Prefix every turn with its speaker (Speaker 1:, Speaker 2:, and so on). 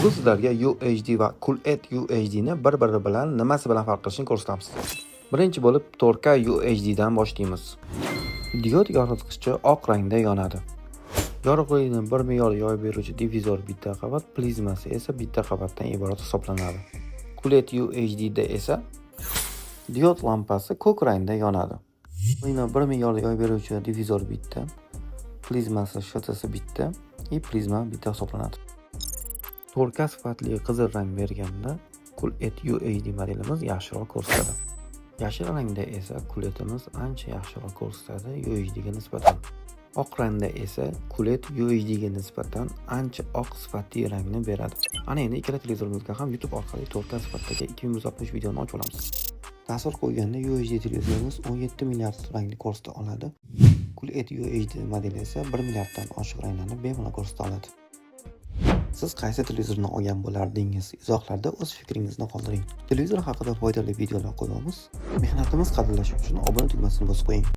Speaker 1: Bugun sizlarga UHD va QLED UHD ni bir-biri bilan nimasi bilan farq qilishini ko'rsatamiz. Birinchi bo'lib 4K UHD dan boshlaymiz. Diod yoritgichi oq rangda yonadi. Yorug'likni bir me'yorda yoyib beruvchi diffuzor bitta qavat, plizmasi esa bitta qavatdan iborat hisoblanadi. QLED UHD da esa diod lampasi ko'k rangda yonadi. Yorug'likni bir me'yorda yoyib beruvchi diffuzor bitta, plizmasi ШТ si bitta и plizma bitta hisoblanadi. 4K sifatli qizil rang berganda QLED UHD modelimiz yaxshiroq ko'rsatadi. Yashil rangda esa QLEDimiz ancha yaxshiroq ko'rsatadi UHD ga nisbatan. Oq rangda esa QLED UHD ga nisbatan ancha oq sifatli rangni beradi. Ana endi ikkala televizorimizga ham YouTube orqali 4K sifatdagi 2160 videoni ochib olamiz. Tasvir qo'yganda UHD televizorimiz 17 milliard rangni ko'rsata oladi. QLED UHD modeli esa 1 milliarddan oshiq ranglarni bemalol ko'rsata oladi. Siz qaysi televizorni olgan bo'lardingiz? Izohlarda o'z fikringizni qoldiring. Televizor haqida foydali videolar qo'yamiz. Mehnatimiz qadrlash uchun obuna tugmasini bosib qo'ying.